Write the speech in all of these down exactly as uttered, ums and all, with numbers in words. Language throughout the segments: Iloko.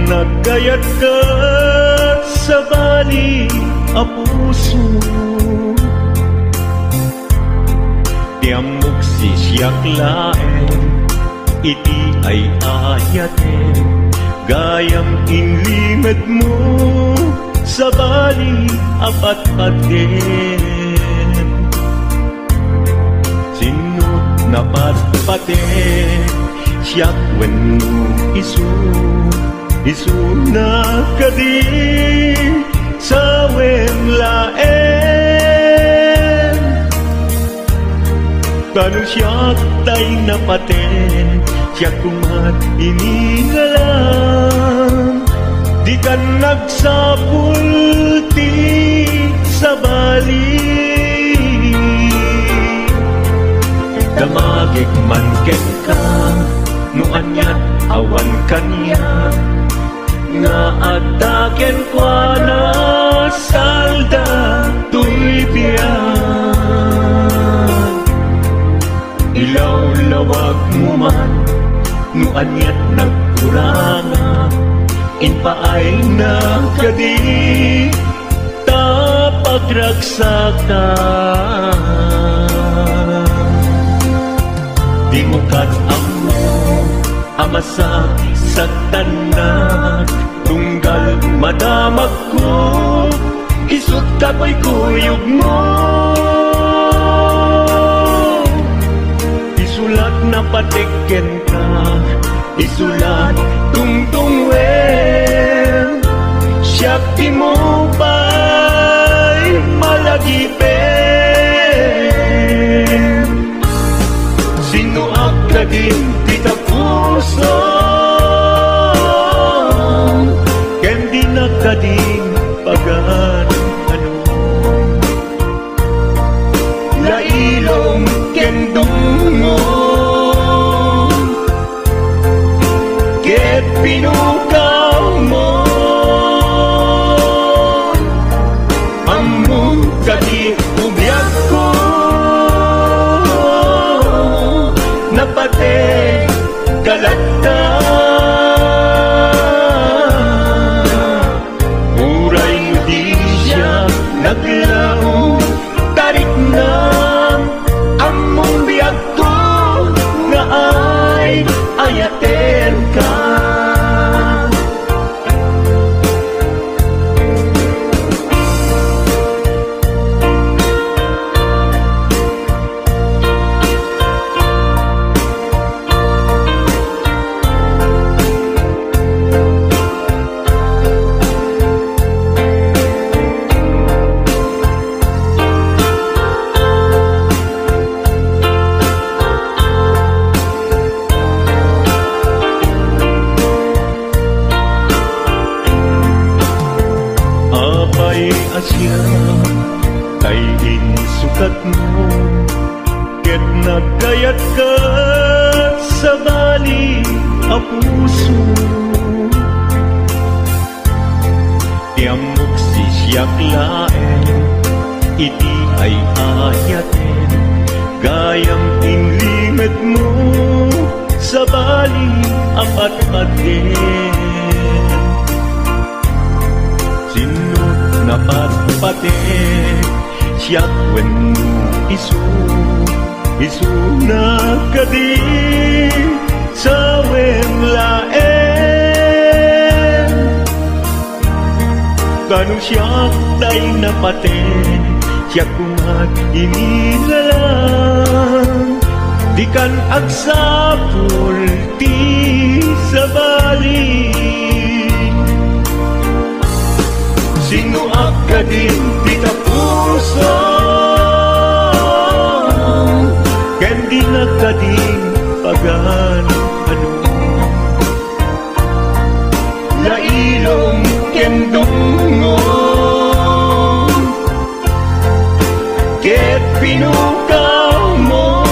Nagkayat ka, sabali a puso. Ti ammok, siak laeng iti ay-ayatem, gayam inlimedmo, sabali a patpatem. Sinno napatpatek, siak wenno isu? Isuna kadi, sawem laeng. Ta no siak tay napaten, siak koma ti ingalan. Dikan agsapul ti sabali. Damagek man kenka, no aniat awan kaniak, nga adda kenkuana salda toy biag. Ilawlawagmo man no aniat nagkuranga, impaayna kadi ta pagragsaka. Dimo ket ammo a masaksaktannak, tunggal madamagko, isut' kakuykuyogmo. Isulat napatek kenka, isulat tungtungwen, siak dimo pay malagipen. Sinnoak kadin ti tapusom, ken dinak kadin pagan-anom. Lailom ken dungngom, ket pinukawmo. Ammom kadi ti biagko, napatek ka latta. Uray no di siak naglaom, tarikna, ammom biagko nga ay-ayatenka. Apay a siak tay insukatmo, ket nagkayat ka, sabali a puso. Ti ammok, siak laeng iti ay-ayatem, gayam inlimedmo, sabali a patpatem. Sinno napatpatek, siak wenno isu? Isuna kadi, sawem laeng. Ta no siak tay napaten, siak koma ti ingalan. Dikan agsapul ti sabali. Sinnoak kadin ti tapusom, ken dinak kadin pagan-anom. Lailom ken dungngom, ket pinukawmo.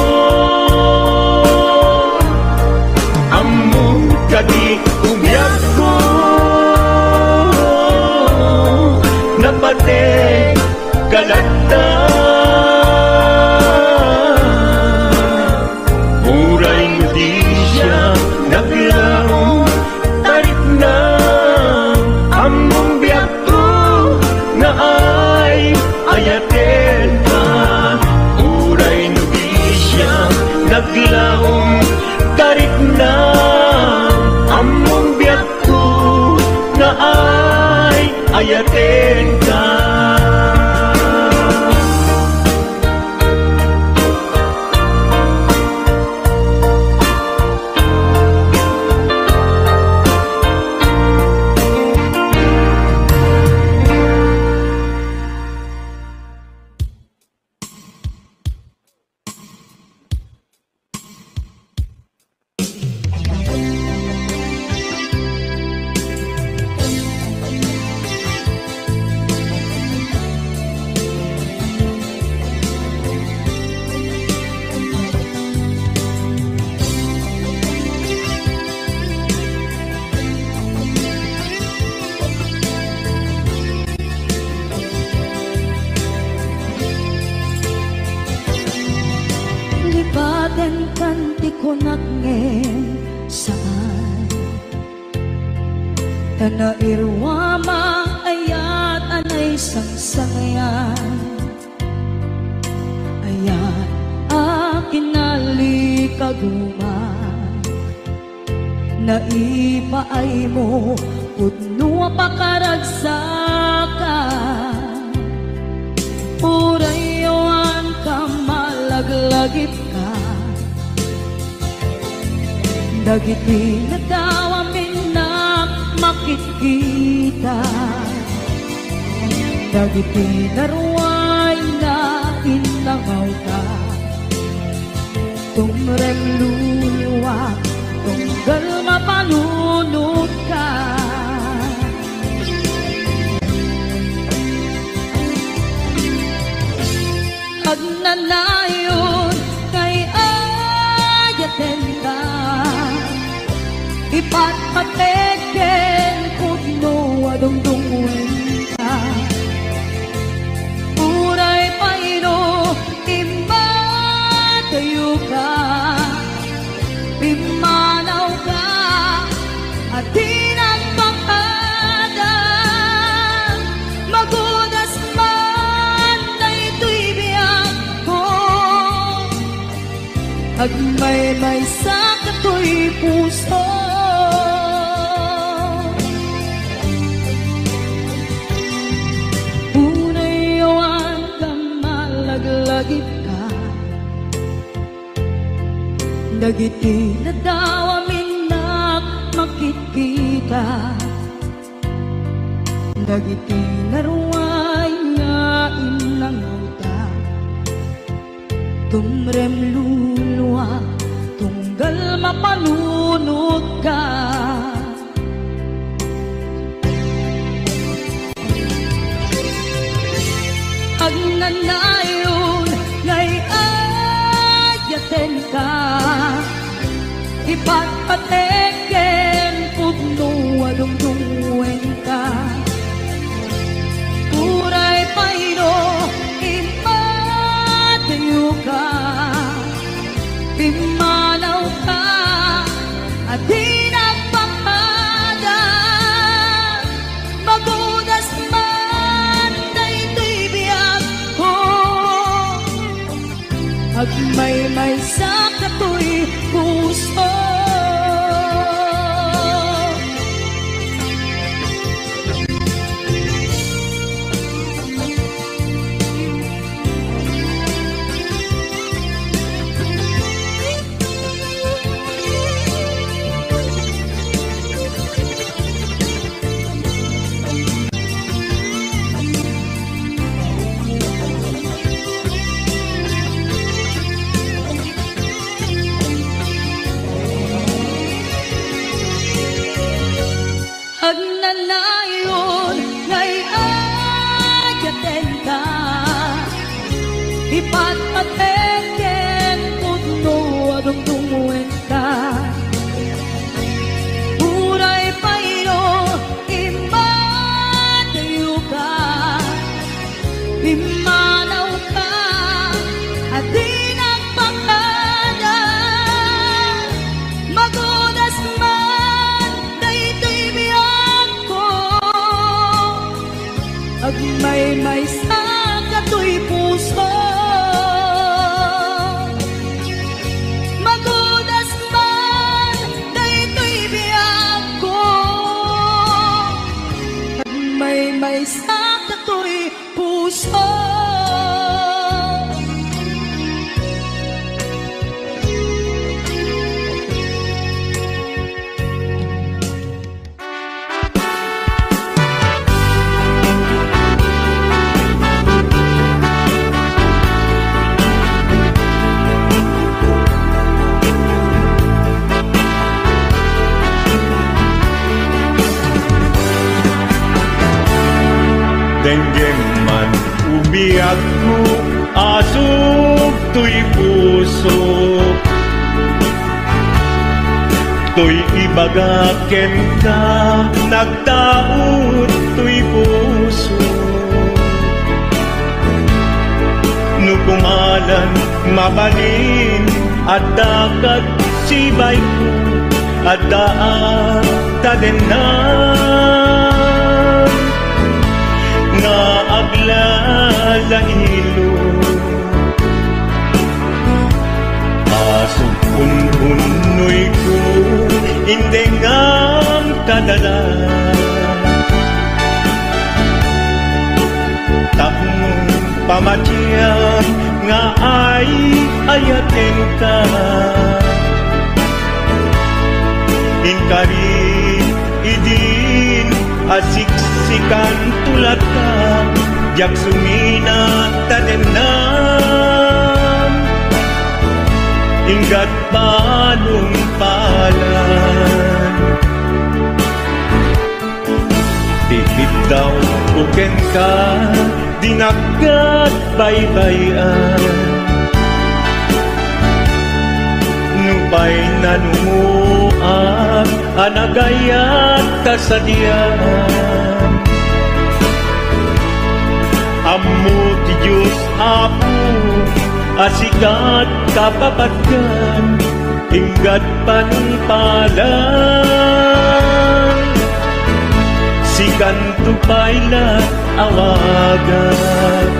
Ammom kadi ti biagko, napatek ka latta. Uray no di siak naglaom, tarikna, Yatenka. Lipatenkan ti kunak ngem saan. Ta nairuama ayat a naisangsangayan. Ayat a kinalikaguma. Naipaaymo pudno a pakaragsakan. Uray awanka malaglagipka. Dagiti nadawam innak makitkita. Dagiti naruay nga innangawka. Tumrem luluak, tunggal mapanunotka. Agnanayon nga ay-ayatenka. Ipatpatek ken pudno a dungdungngoenka. Uray pay no immadayoka, pimmanawka a di nagpakada. Magudas man daytoy biagko. Agmaymaysa katoy puso. Uray awanka malaglagipka. Dagiti nadawam innak makitkita. Dagiti naruay nga innangawta. Tumrem luluak, tunggal mapanunotka. Agnanayon nga ay-ayatenka. Ipatpatek ken pudno a dungdungngoenka. Uray pay no immadayoka, pimmanawka a di nagpakada. Magudas man daytoy biagko. Agmaymaysa katoy puso. Maysa datoy puso. Denggem man, o biagko, asug toy puso. Toy ibagak kenka, nagtaud toy puso. No kumalan mabalin, adda kad sibayko, adda a tadennan nga aglalailo. Asug ununnoyko, indengam kada la. Tapno pamatiam nga ay-ayatenka. Inkari idin a siksikanto latta, diak sumina tadennan. Inggat panungpalan. Ti kiddawko kenka, dinak ket baybay-an. Nupay nanumoak a nagayat ta sadian. Ammo ti Dios, Apo, a sika ti kapapadkan, inggat panungpalan. Sikanto pay la awagan.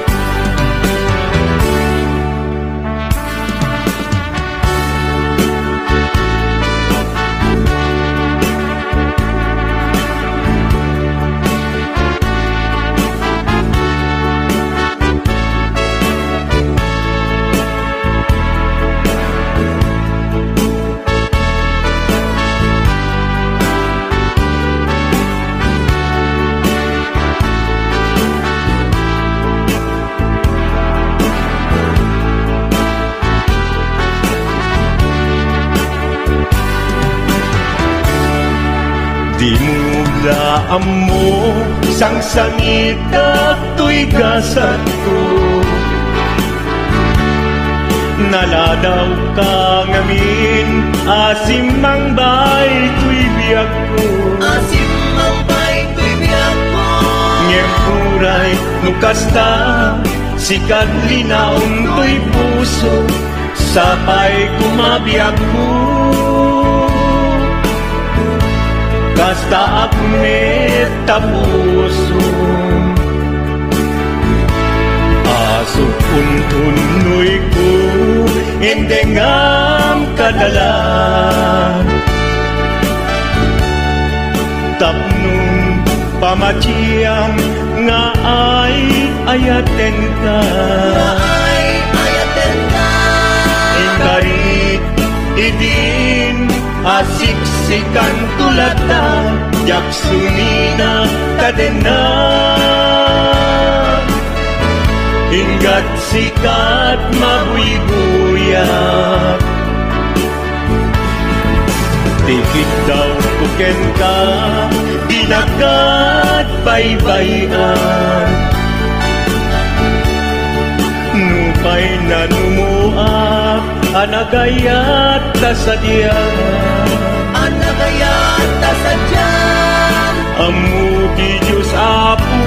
Dimo la ammo, sangsangitak toy gasatko. Naladawka ngamin a simmangbay toy biagko. A simmangbay toy biagko. Ngem uray no kasta, sika ti linaon toy puso, sapay koma biagko. Kastaak met ta puso. Asug ununnoyko, indengam kada la. Tapno pamatiam nga ay-ayatenka. Nga ay-ayatenka. Inkari idin a siksikanto latta, diak sumina tadennan. Inggat sika ti mabuybuyak. Ti kiddawko kenka, dinak baybay-an. Nupay nanumoak a nagayat ta sadian. A nagayat ta sadian. Ammo ti Dios, Apo,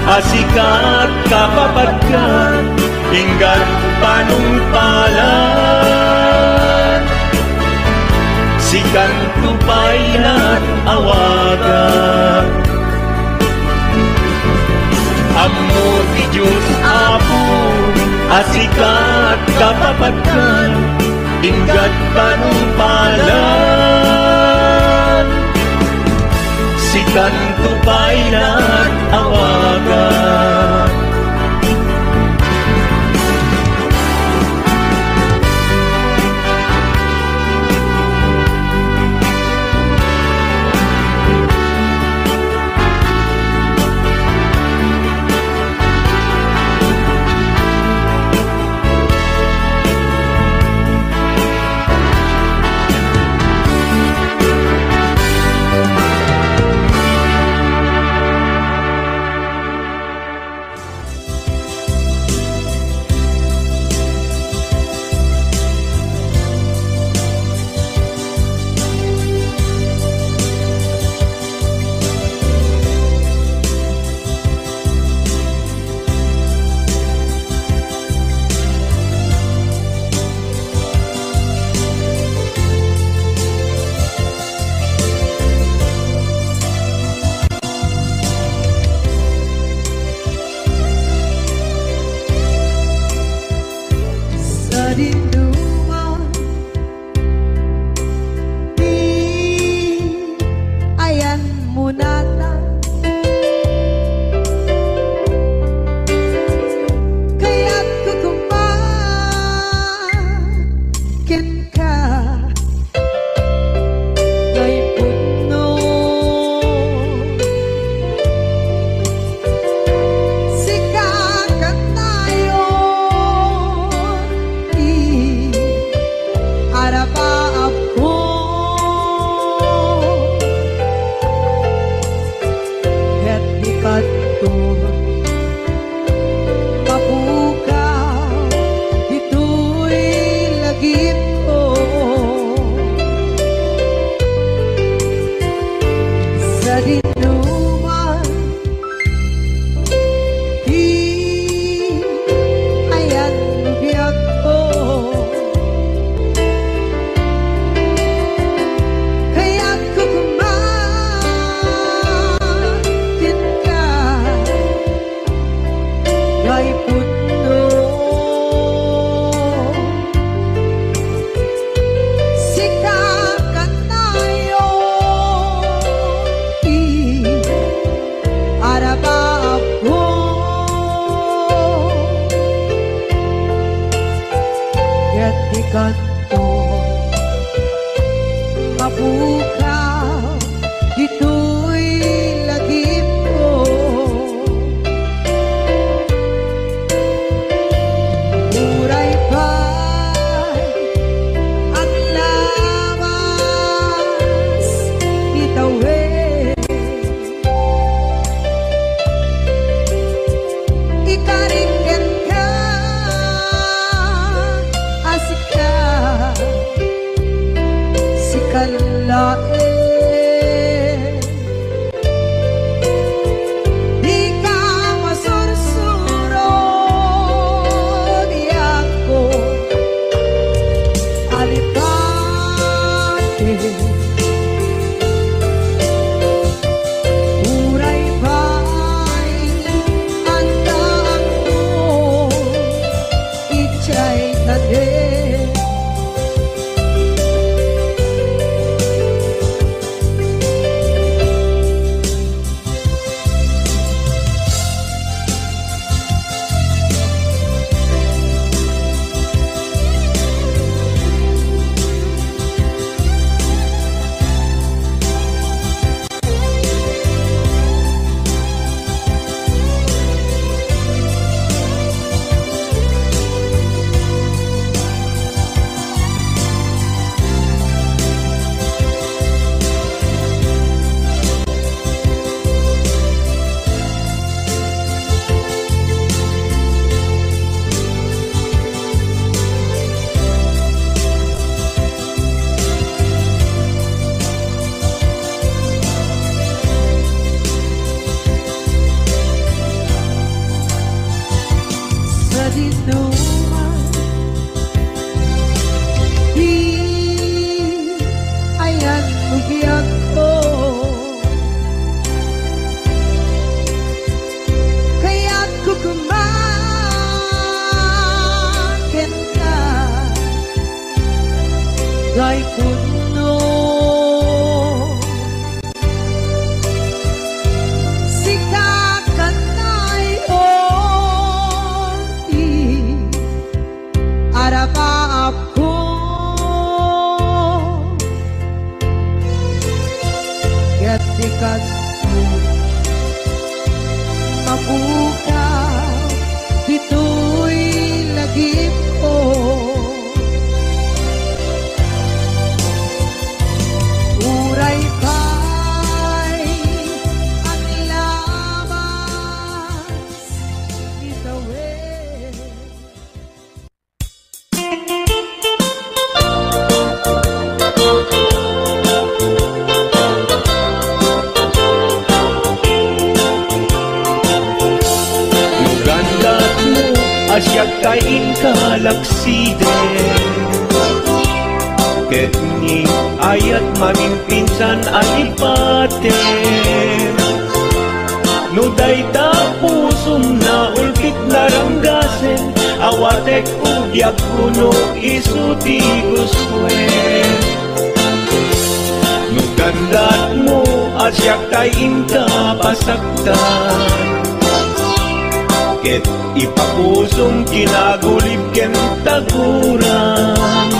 a sika ti kapapadkan, inggat panungpalan. Sikanto pay la awagan. Ammo ti Dios, Apo, a sika ti kapapadkan, inggat panungpalan. Ikanto pay nag-awagan. Sadinoman ti ayanmo natan, kayatko koma kenka. Nga ipudno. Sika kanayon ti arapaapko. Ket di kadto mapukaw ditoy lagipko. Sadinoman ti ayan biagko. Kayatko koma kenka. Nga ipudno. Sika kanayon ti Mapukaw ditoy lagipko. Uray pay aglabas itawid. No gandatmo a siak tay inka laksiden, ket ni ayat maminpinsan a lipatem. No dayta pusom naulkit naranggasen, awatek biagko no isu ti gustoen. No gandatmo a siak tay inka pasaktan, ket ipapusom kinagulib ken taguram.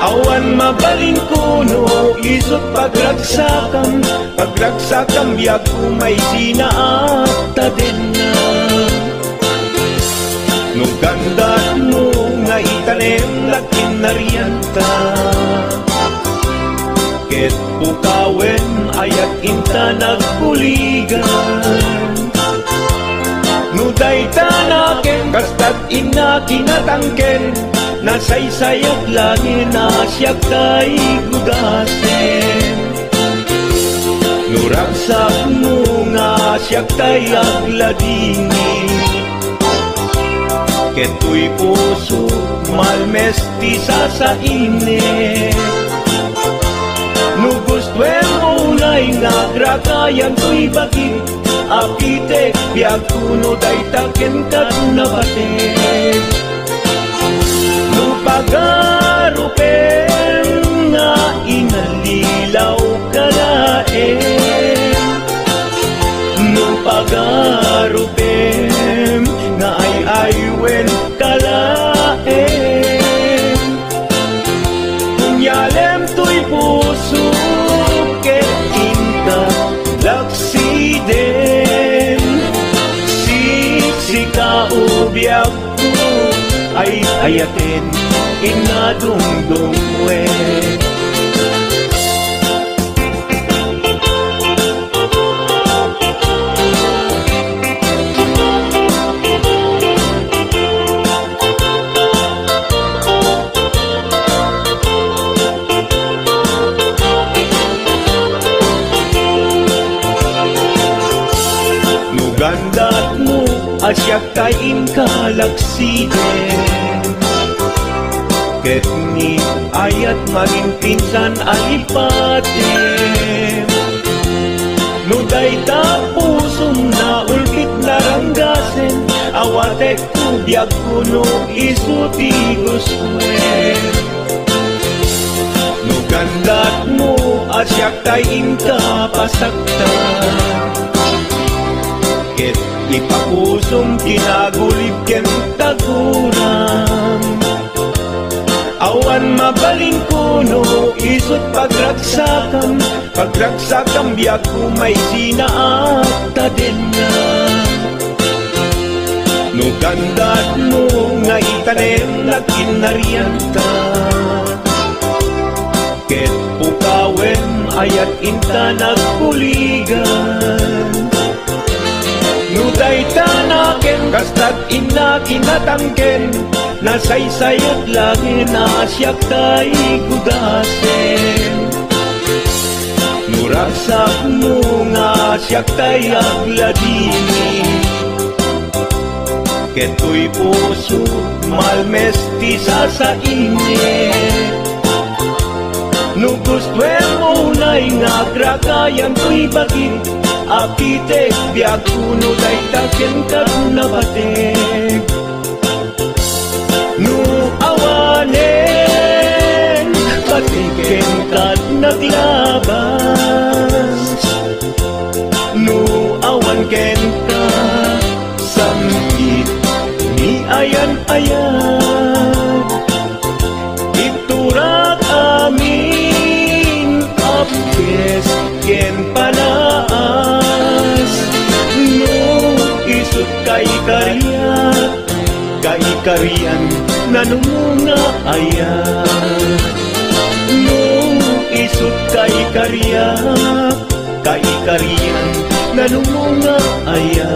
Awan mabalinko no isut pagragsakam, pagragsakam biagko maisina a tadenna. No gandatmo nga itanem lakin narianta, ket pukawen ayat inta nagbuligan. No dayta nakem kastat inna kinatangken, nasaysayat laeng a siak tay gudasen. No ragsakmo nga siak tay agladingit, ket toy puso malmes ti sasainit. No gustoem unay nga agragayan toy bagik, apitek biagko no dayta kenka nabatek. No pagarupem nga inallilaw ka laeng, no pagarupem nga ay-aywen ka laeng, kunyalem toy puso ket inka laksiden. Siksika o biag ay-ayaten inna dungdungwe. No gandatmo a siak tay inka laksiden, ket ni ayat maminpinsan a lipatem. No dayta pusom naulkit naranggasen, awatek biagko no isu ti gustoen. No gandatmo a siak tay inka pasaktan, ket ipapusom kinagulib ken taguram. Awan mabalinko no isut pagragsakam, pagragsakam biagko maisina a tadenna. No gandatmo nga itanem lakin narianta, ket pukawen ayat inta nagbuligan. No dayta nakem kastat inna kinatangken, nasaysayat laeng a siak tay gudasen. No ragsakmo nga siak tay agladingit, ket toy puso malmes ti sasainit. No gustoem unay nga agragayan toy bagik, apitek biagko no dayta kenka nabatek. No awanen, batek kenka naglabas. No awan kenka, samkit ni ayan-ayat. Iturak amin a pies ken panaas. No Kaikarian, nanumo nga aya? No isut' kaikariak, kaikarian, nanumo nga aya?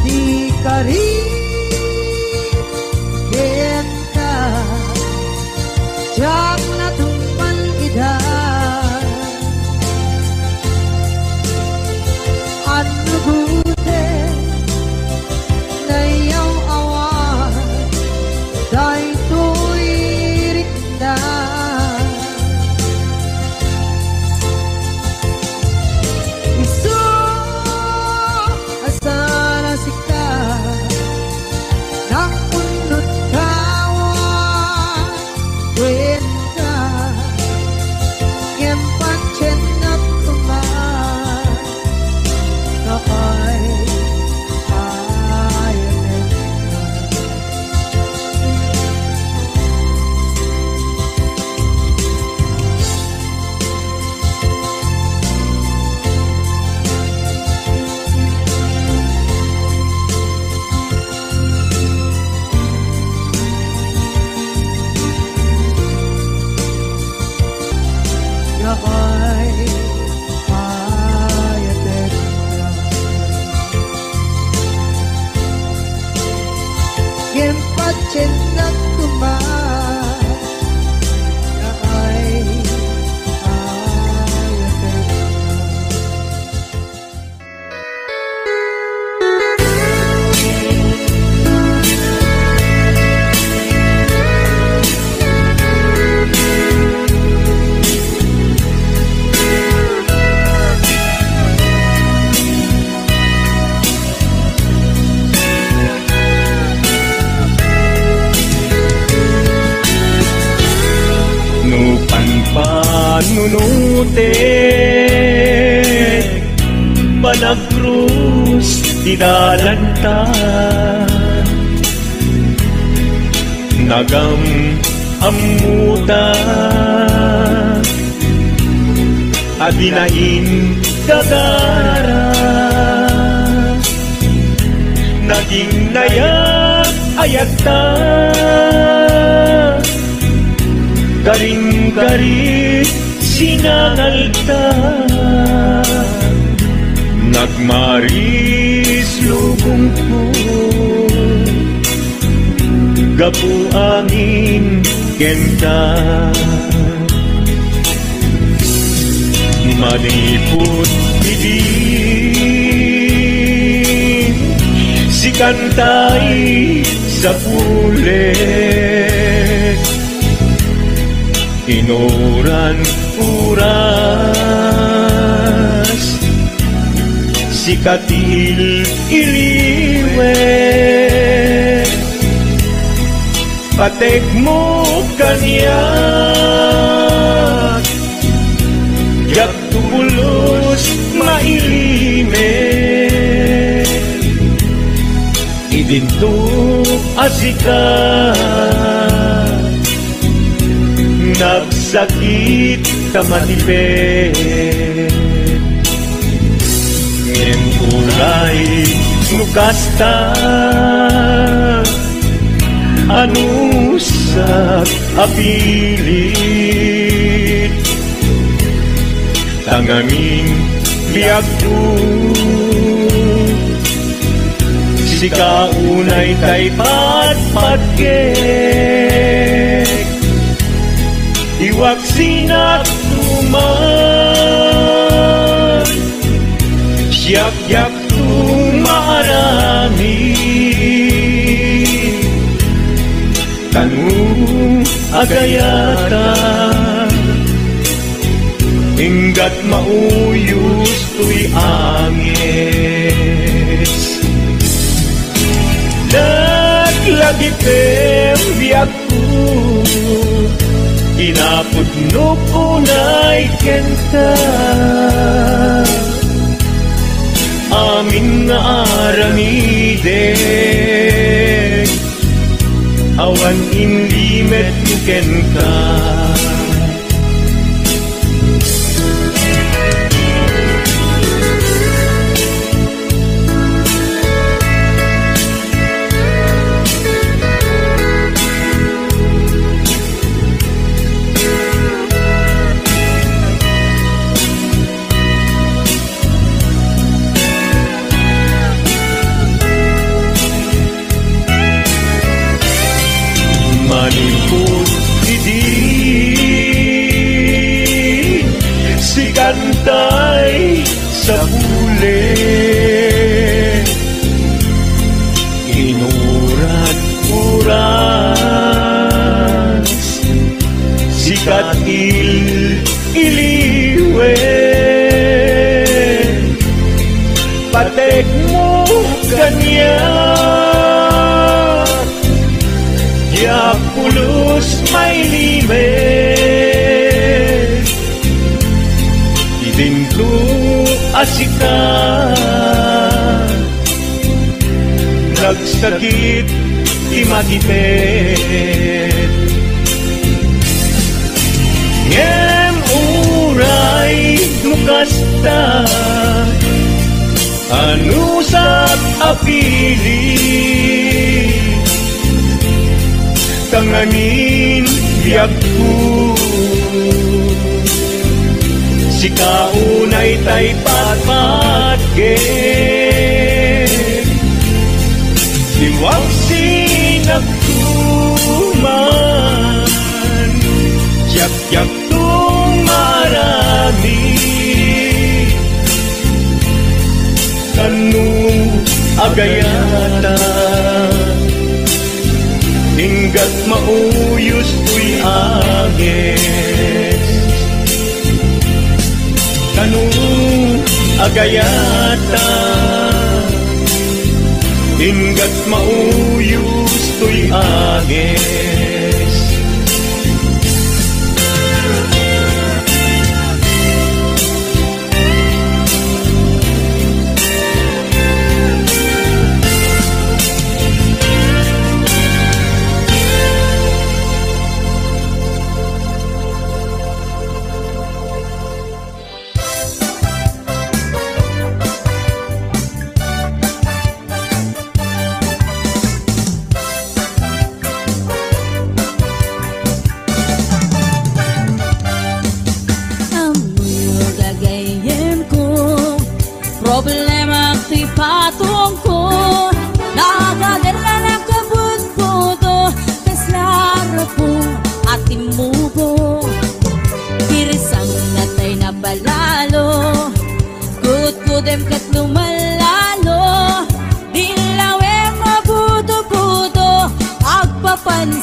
Di karit kenka, diak natungpal ida. Annugoten, nayaw-awan daytoy rikna. Isu a saan a sika, naunot kawan kenka, ngem patiennak koma. Nakay, ay, Nakay, ay, atekna. Ngem patiennak koma, ay, ay, atekna. No panpanunotek, panagkrus ti dalanta. Nagam-ammota a dina ingagara. Naging nayag-ayagta, garing-garing Sinangalta, nagmaris lubongko, gapu amin kenta. Manipud idi, sikantay sapulek. Inuran oras, sika ti il-iliwek. Patekmo kaniak, diak pulos mailimek. Idinto a sika, nagsakit ta matiped. Ngem uray no kasta, anusak a pilit. Tangamin biagko, sika unay tay patpatkek. Iwaksinak tuman, siak diak tumaaramid. Kano agayata, inggat mauyos toy anges. Laglagipem biagko, kinapudnok unay kenta. Amin nga aramidek, awan inlimetko kenka. Manipud idi, sikantay sapulek. Inuran oras, sikat il-iliwek. Patekmo kaniak, diak pulos mailimek. Idinto a sika, nagsakit ti matiped. Ngem uray no kasta, anusak a pilit. Tangamin biagko, sika unay tay patpatgek. Iwaksinak tuman, diak diak tumaaramid. Kano agayata, inggat mauyos toy anges. Kano agayata, inggat mauyos toy anges.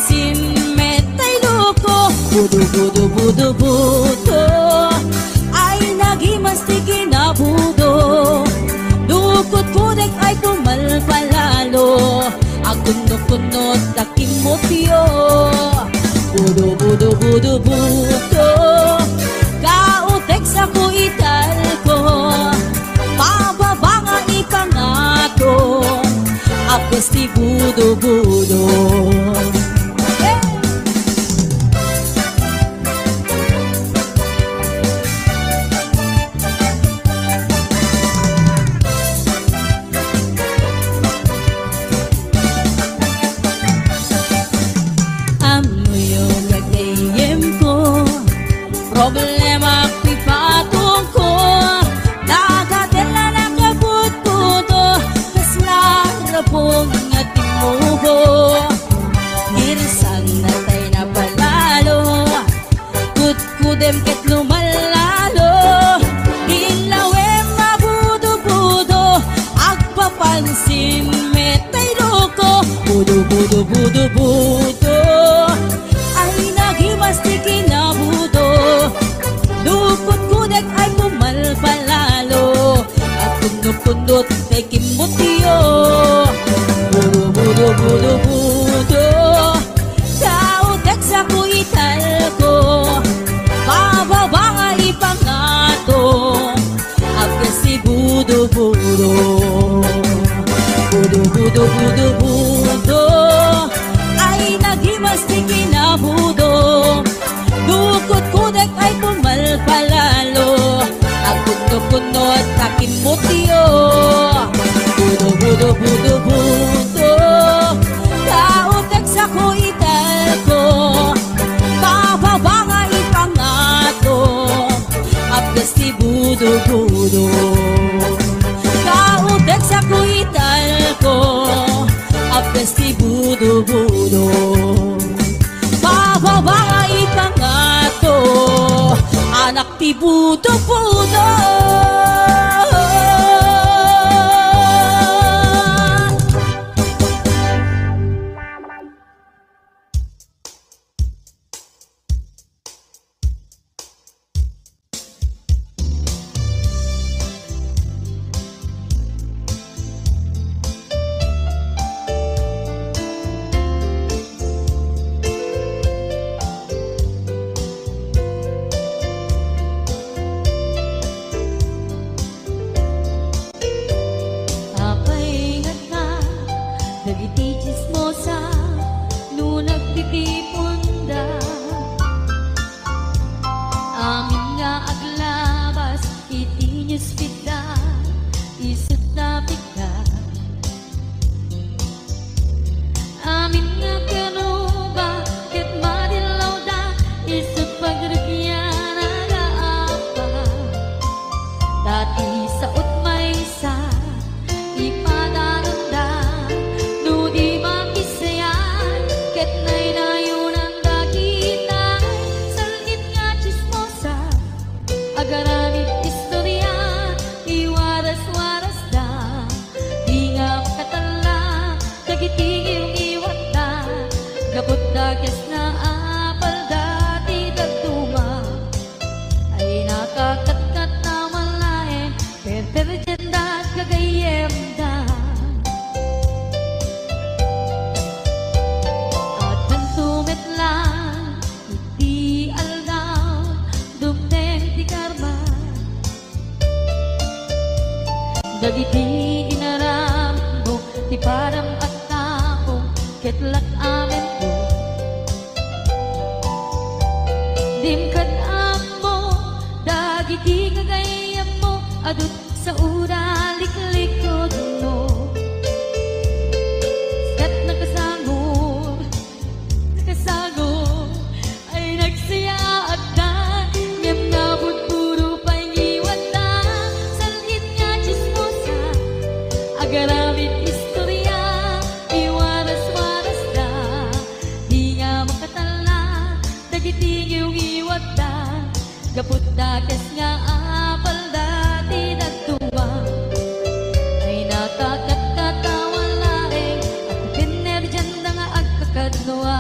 Simmet tay loko, budo, budo, budo, budo. Ay, nagimas ti kinabudo. Dukot kudek ay pumalpalalo. Agkunno-kunno ta kimmutyo. Budo, budo, budo, budo. Kautek sako italko. Pababa nga ipangato. Apes ti budo-budo. Ammoyo gagayyemko, problema ti patungko, dagatella nakabutbuto, kasla rabong nga timmubo. Irsan na tay napalalo, kudkudem ket lumallalo. Illawem a budo-budo, agpapansin met tay loko. Budo, budo, budo, budo. Ay, nagimas ti kinabudo. Dukot kudek ay pumalpalalo. Agkunno-kunno tay kimmutyo. Budo, budo, budo, budo. Kautek sako italko. Pababa nga ipangato. Apes ti budo-budo. Budo, budo, budo, budo. Ay, nagimas ti kinabudo. Dukot kudek ay pumalpalalo. Agkunno-kunno ta kimmutyo. Budo, budo, budo, budo. Kautek sako italko. Pababa nga ipangato. Apes ti budo-budo. Kautek sako italko. Apes ti budo-budo. Pababa nga ipangato. Anak ti budo-budo. Apay ngarud dagiti chismosa no nagtitipunda? Amin nga aglabas iti newsfeed da, isut' napikda. Amin nga kanuba ket madillawda, isut' pagrugiana nga apa. Ta ti sao't maysa, ipadanonda no di makisayan ket naynayonanda kitay. Sal-it nga chismosa, agaramid istoria, iwaras-warasda. Di nga makatalla dagiti ngiwngiwatda, gapu ta kas nga apalda ti dadduma. Ay, nakakatkattawa laeng perperdianda, gagayyemda. Addanto met laeng iti aldaw, dumteng ti karma. Dagiti inaramidmo ti padam a tao ket lak-amento. Dimkad ammo dagiti gagayyemmo, adu ti saoda liklikutmo. Ket nakasangor Nakasago ay nagsayaatda, ngem nabudbudo pay ngiwatda. Sal-it nga chismosa, agaramid istoria, iwaras-warasda. Di nga makatalla dagiti ngiwngiwatda. Gapu ta kas nga apalda ti dadduma, ay nakakatkattawa laeng a ti pinerdianda nga agkakadua.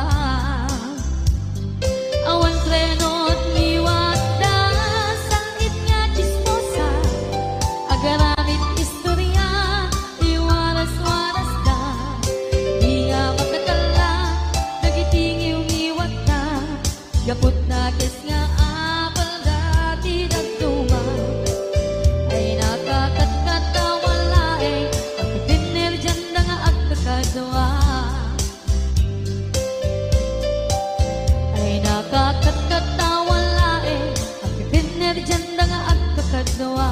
Putnakis nga apel dati dadduma. Ay nakakatkat a walaeng, agpipinner dianda nga agkakadua. Ay nakakatkat a walaeng, agpipinner dianda nga agkakadua.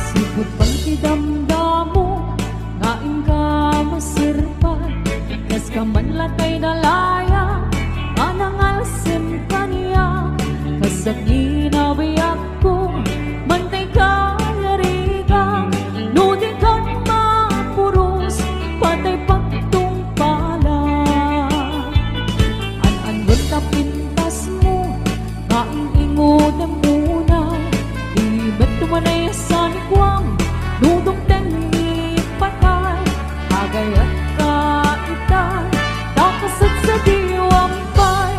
Sipud pay ti damdamo nga inka maserpat, kas ka man lakay dalaya a nangalsem kaniak, kas saginabiakko, mantay ka yariga, no di ka mapuros, patay pagtungpala. An-anwen ta pintasmo, nga ing-ingotem unay, di met tumanay a sanikuam, no dumteng ipatay, agayat ka ita, ta kasadsadiwam pay,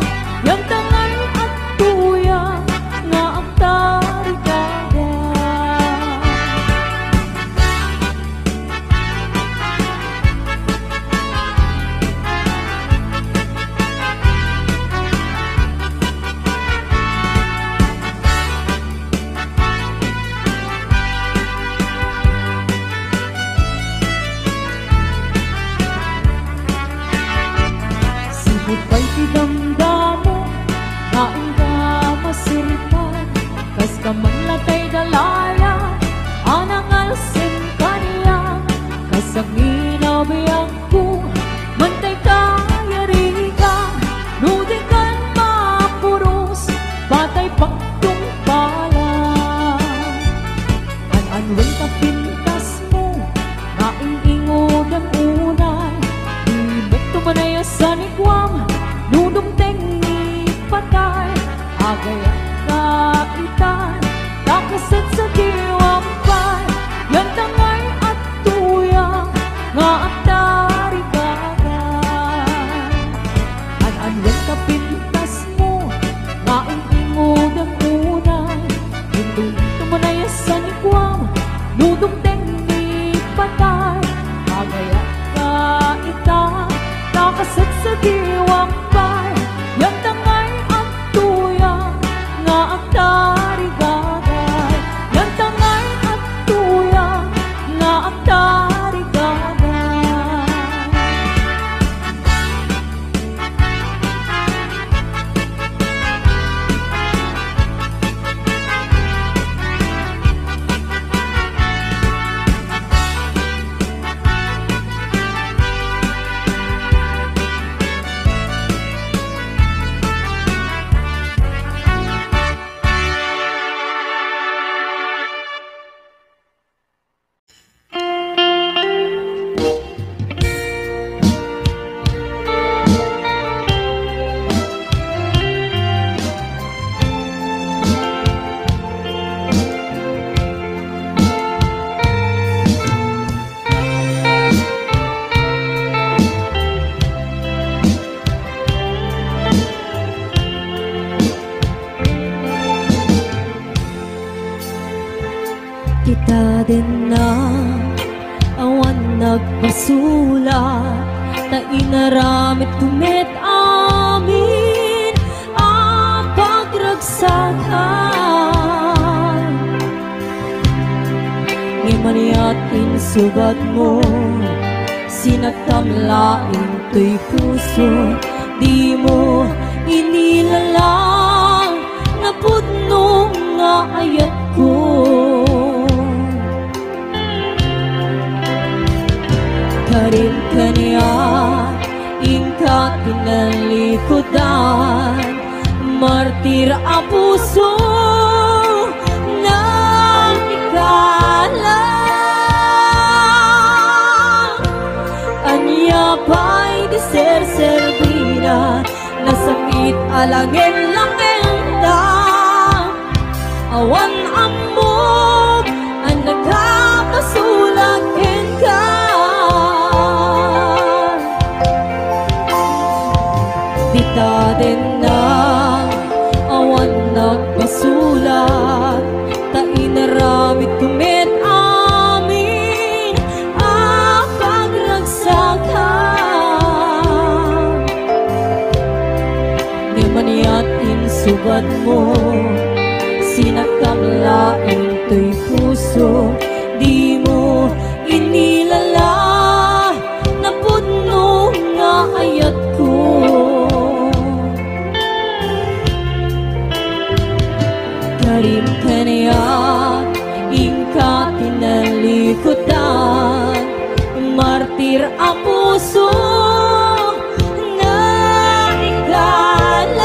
yan ta ngay adtoya, nga Sirpag, kas kaman latay dalaya, a nangalsem kaniak, kas agina biagko, mantay kayarigan, no di kan mapuros, patay pagtungpalan. An-anuen ta pintasmo, nga ing-ingodem unay, di met tumanay a sanikuam, no dumteng ni patay, agayat ka itan, ta kaset sa diwang pay, yan ta ngay adtoya, nga agtarigagan. An-anuen ta pintasmo, nga ing-ingodem unay, inton tumanay a sanikuam, no dumteng ni patay, agayat ka ita, ta kaset sa diwang pay, yan ta ngay adtoya, nga agtarigagay, yan ta ngay adtoya, nga agtarigagay. Kita denna, awan nagpasulat, ta inaramidko met amin a pagragsakan. Ngem aniat insubadmo, sinagtam laeng toy puso, dimo inilalang napudno nga ayatko. Karim kaniak, inka tinalikudan, martir a puso, naikalang. Ania pay ti serserbina, nasakit a langen-langenta. Awan ammok a nakapasulak kenka. Dita denna, awan nagpasulat, ta inaramidko met amin a pagragsakan. Ngem aniat insubadmo, sinagtam laeng toy puso, dimo inilala napudno nga ayatko. Karim kaniak, inka tinalikudan, martir a puso, naikalang.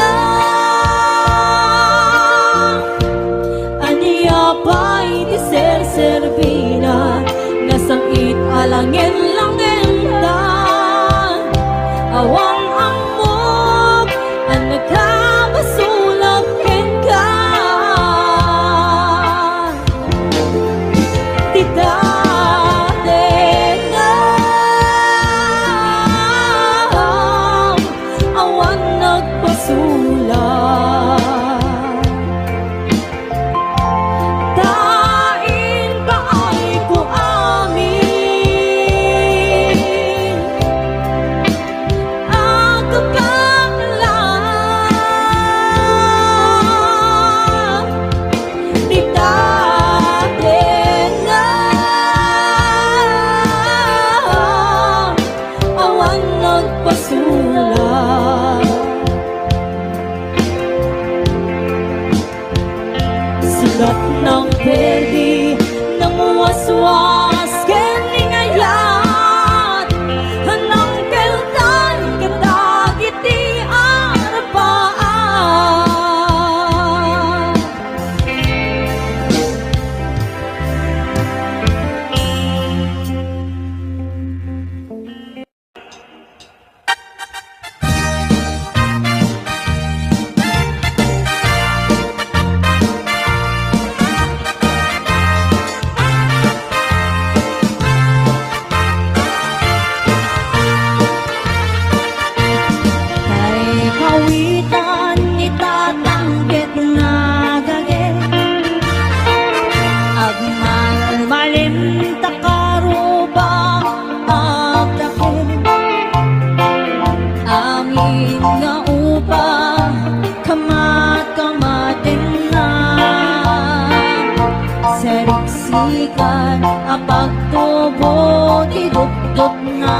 Ania pay ti serserbina, nasakit a langen-langenta. Awan ammok a nakapasulak kenka. Ti datenna, Ket nang perdi, nang waswas ken ningayat, nang keltan ket dagiti arpaat. Tay kawitan ni Tatang ket nagagek. Agmalmalem ta karuba agdakkel. Amin nga upa, kamat-kamatenna. Sariksikan a pagtubo ti dukdokna.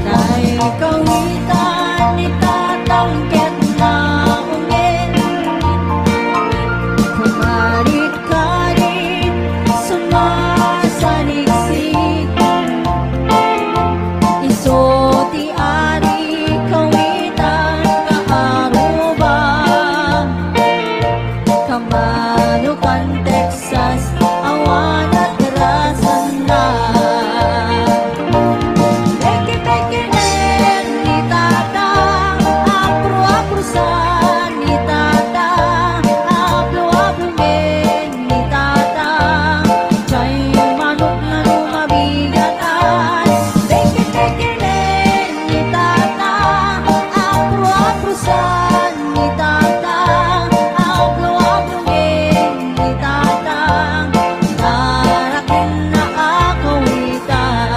Tay kawitan ni Tatang ket naungel. Kumarit-karit, sumasaliksik. Isu ti ari kawitan nga aruba. Kamanokan Texas, awan atrasanna. Peke-pekenen ni Tatang, apro-aprosan ni Tatang, ablo-ablonen ni Tatang, jay manokna no mabigatan. Peke-pekenen ni Tatang, apro-aprosan ni Tatang, ablo-ablonen ni Tatang, darakenna a kawitan.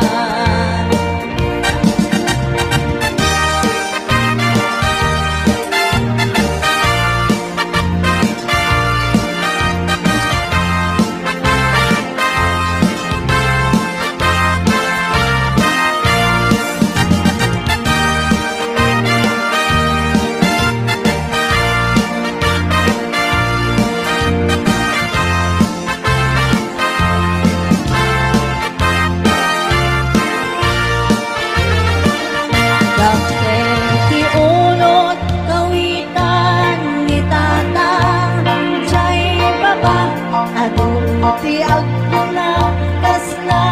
Dakkel ti unot kawitan ni Tata, jay baba, adu ti agkuna, kasla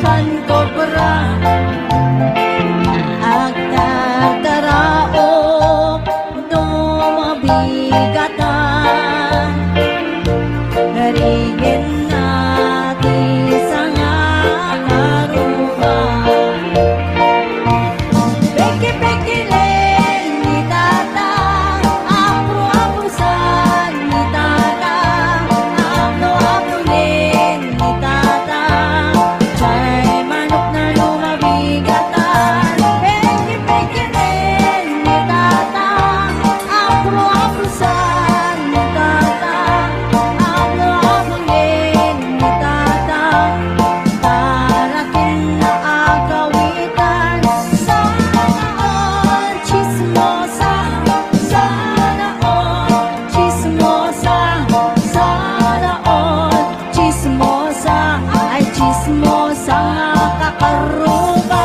kan kobra. Agdardaraok no mabigatan, rigenna ti sanga a karuma. Peke-pekenen ni Tata, apro-aprosan ni Tata, apro-apronen ni Tata, jay manokna no mabigatan. Peke-pekenen ni Tata, apro-aprosan ni Tata, apro-apronen ni Tata, darakenna a kawitan. Sana all chismosa, sana all chismosa, sana all chismosa, ay chismosa nga kakaruba.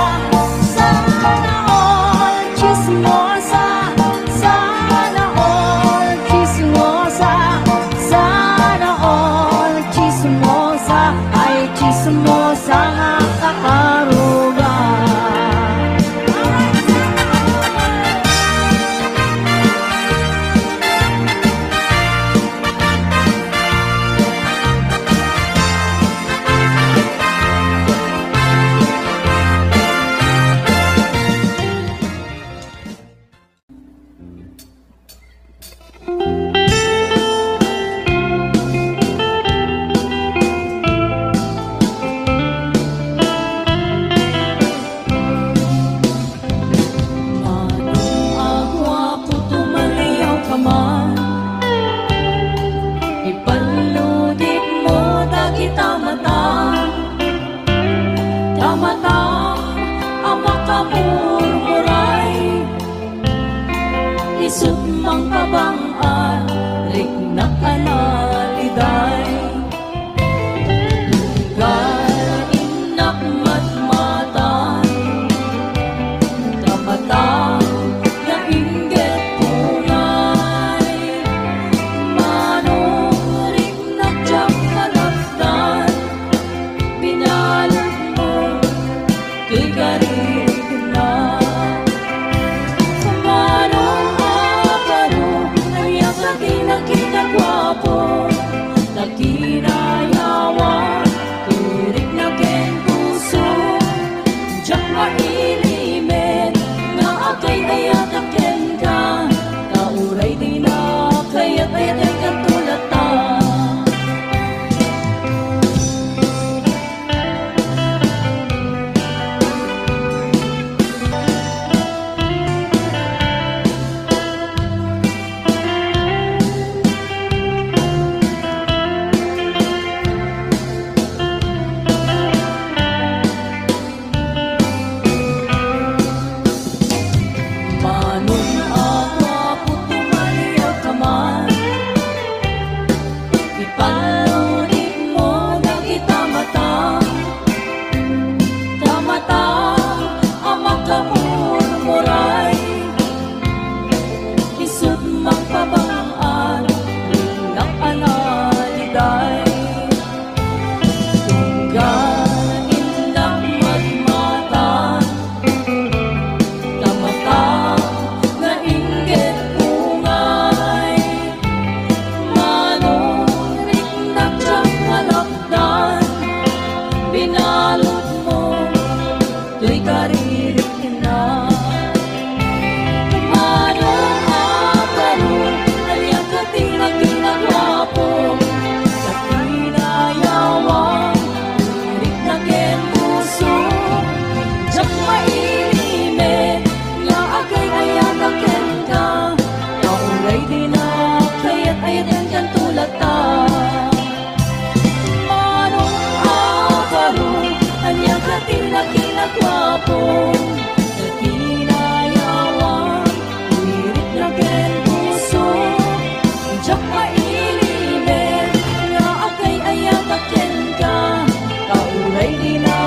Sana all chismosa, sana all chismosa, sana all chismosa, ay chismosa nga kakaruba. Manong aguapo, tumaliawka man. Ipalludipmo dagita mata. Ta mata a makamurmuray, isut' mangkabang-at, rikna Analiday, tunggal innak matmatan, tamata nga inggit pungay, manuriknak diak kalapdan, binalad mo toy karirikna. Mano a baro, ania ka ti nakita guapo, nakinayawan, ti rikna ken puso. Diak mailimed nga agay-ayatak kenka, ta uray dina kayat-ayatenka tulata. Mano a guapo, tumaliak man. Ipaludipmo dagita mata, ta mata a makamurmuray, isut' mangpabang-an, innak analiday. Tunggal innak matmatan, tamata nga inggit pungay, manuriknak diak kalapdan, binaludmo toy karirikna. Mano a baro, ania ka ti nakita guapo, nakinayawan, ti rikna ken puso. Diak mailimed nga agay-ayatak kenka, ta uray dina kayat-ayatenka tulata. Mano a baro, ania ka ti nakita guapo, nakinayawan, ti rikna ken puso. Diak mailimed nga agay-ayatak kenka, ta uray dina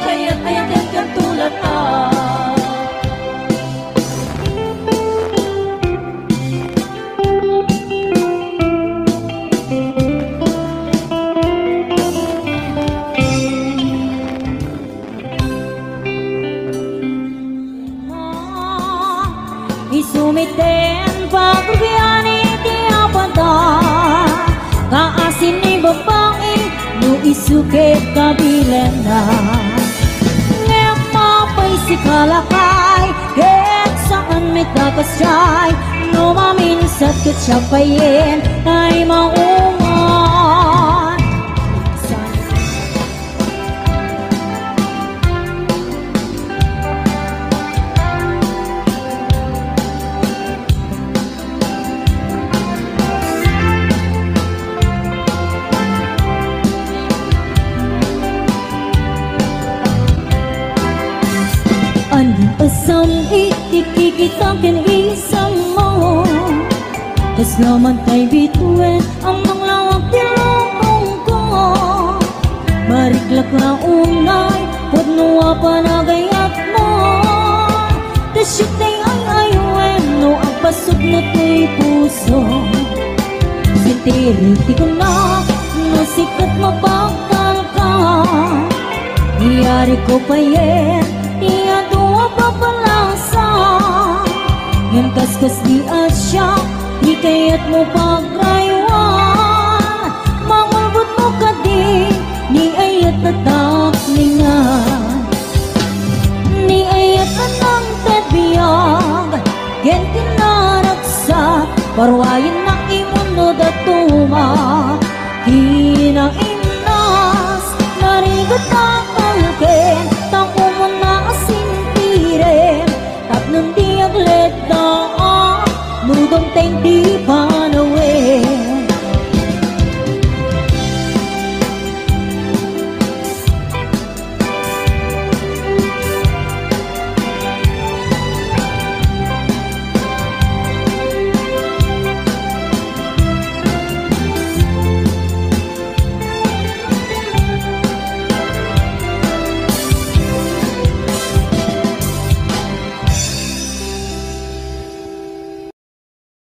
kayat-ayatenka tulata. Isu met ti pagrugian iti apanta, kaasin ni babai no isu ket kabilenna. Ngem mapay sika lakay, ket saan met a kasdiay, no maminsat ket siak payen ti maungan. Ania a sam-it ti kikita ken isammo? Kasla man tay bituen a manglawag ti lubongko. Mariklak la unay, pudno a panagayatmo. Ta siak tay ay-ayoem no agpasugna toy puso. Sentiri ti kunak no sika ket mabagtalka. Iyariko payen ti adu a papalasa. Ngem kaskasdi a siak ti kayatmo pagraywan. Mangulbodmo kadi ni ayat a tapningan, ni ayat a nangted biag ken kinaragsak, paruayennak imon no dadduma. Kinainnas, narigat a talken, ta umuna a sintiren, tapno di agledda, no dumteng ti panawen.